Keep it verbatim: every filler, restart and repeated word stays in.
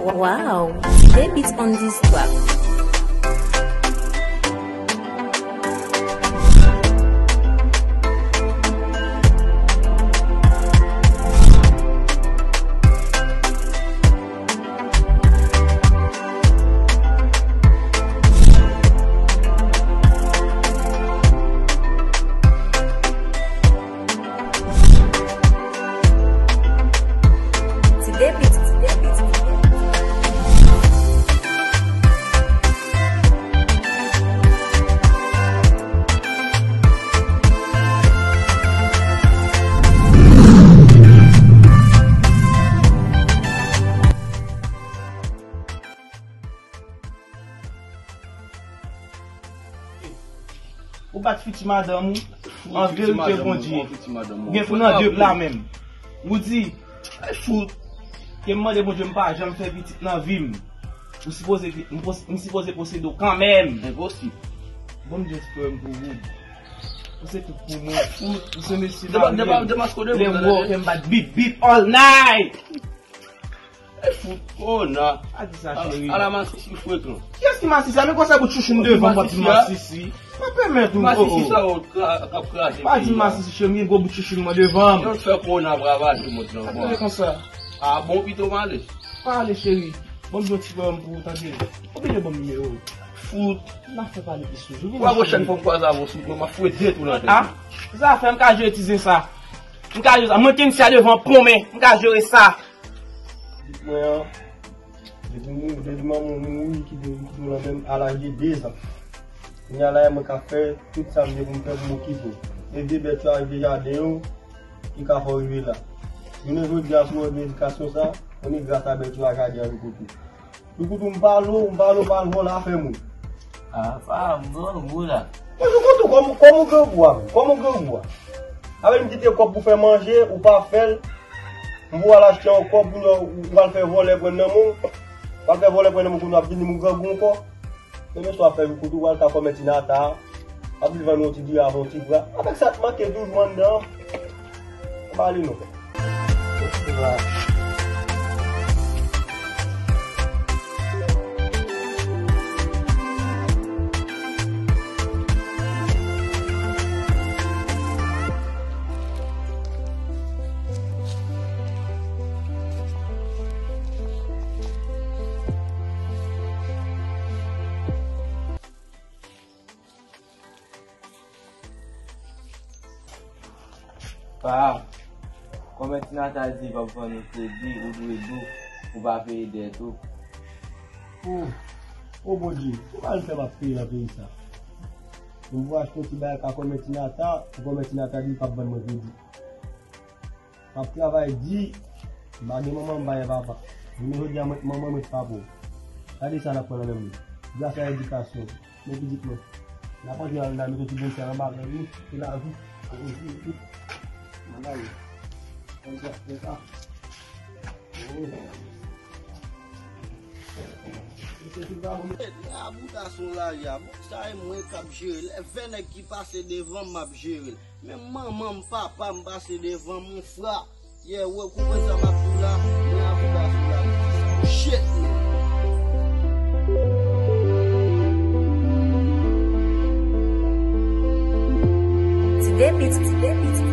Wow, the beat on this track. Ou bat fiti madanm ou, an verite, Bondye. Gen pou nan de pla menm. Ou di, fout, ke m mande Bondye, m pa janm fè pitit nan vi m. Ou sipoze, m pos-, m sipoze posede w kanmenm. Enposib. Bondye frè m pou ou. Ou se tout pou mwen. Ou se mesye marye. Lè m wè w, ke m bat bip bip all night. E fout kona. Pa di sa, cheri. Ala masisi frekan. Kiyès ki masisi a? Men konsa bout chouchou m devan m, w ap di masisi. Pa pèmèt ou. Masisi sa yo k ap kraze peyi a. Pa di masisi, cheri, m gen gwo bout chouchou m devan m. Yo fè kona bravaje mond lan. Pa pale konsa. A bon, pito m ale. Pa ale, cheri. Ban m yon ti pwoblèm pou ou, tande. Ou byen ban m nimewo. Fout. M ap fè pale plis toujou. Ou wè pwochèn fwa m kwaze avè w sou mwen, m ap fwete tou nan tèt. A? Zafè m ka jwe ti zen sa. M ka jwe sa. Mwen Kensia devan pon men. M ka jere sa. Pitit mwen an, depi moun, depi manman w mouri, kite, kite w nan men m a laj de dezan. Kounye a la, mwen ka fè tout sa m gen pou m fè pou m okipe w. Se vye bèt yo ak vye jaden yo ki ka fè w rive la. Jounen jodi a, si w wè vye edikasyon sa, se gras a bèt yo ak jaden an, Loukout. Loukout, m pale w, m pale w, pa al vòlè afè moun. A, pa m grangou la. Mwen, Loukout, kòm, kòm ou grangou a, kòm ou grangou a. Avè m kite kòb pou fè manje, ou pa fè l. M pou al achte yon kòb, ou, ou al fè vòlè pran nan men w. Ou al fè vòlè pran nan men w, kounye a w ap vin di m ou grangou ankò. Demen swa fè Loukout, ou al ka kòmèt Nata a. Ap li vann yon ti diri avè yon ti bra. Avèk sa k manke toujou anndan an. Anba li non. Pa, kòmèt Nata di l p ap vann ou kredi, ou dwe dou, ou pa peye dèt ou. O, o Bondye, ki mal fè m ap peye nan peyi sa? M pou achte yon ti bagay ka kòmèt Nata, pou kòmèt Nata di l p ap vann mwen kredi. M ap travay di, m pa gen manman, m pa gen papa. Jounen jodi a, mwen, manman mwen se papa w. Gade sa n ap pran nan men m. Gras a edikasyon. Men pitit mwen. N ap antre anndan, mete ti bon sèl anba men nou. Se lavi. Manman yo. Konn sa, fè sa. Lè a bouda sou lari a, bon, sa e mwen k ap jere l. Lè vè nèg ki pase devan m, m ap jere l. Men manman m, papa m pase devan m, mon fra. Yeah, ou konprann sa m ap di w la? Men a bouda sou lari, ti sa. Shit, man. Ti depit, ti depit.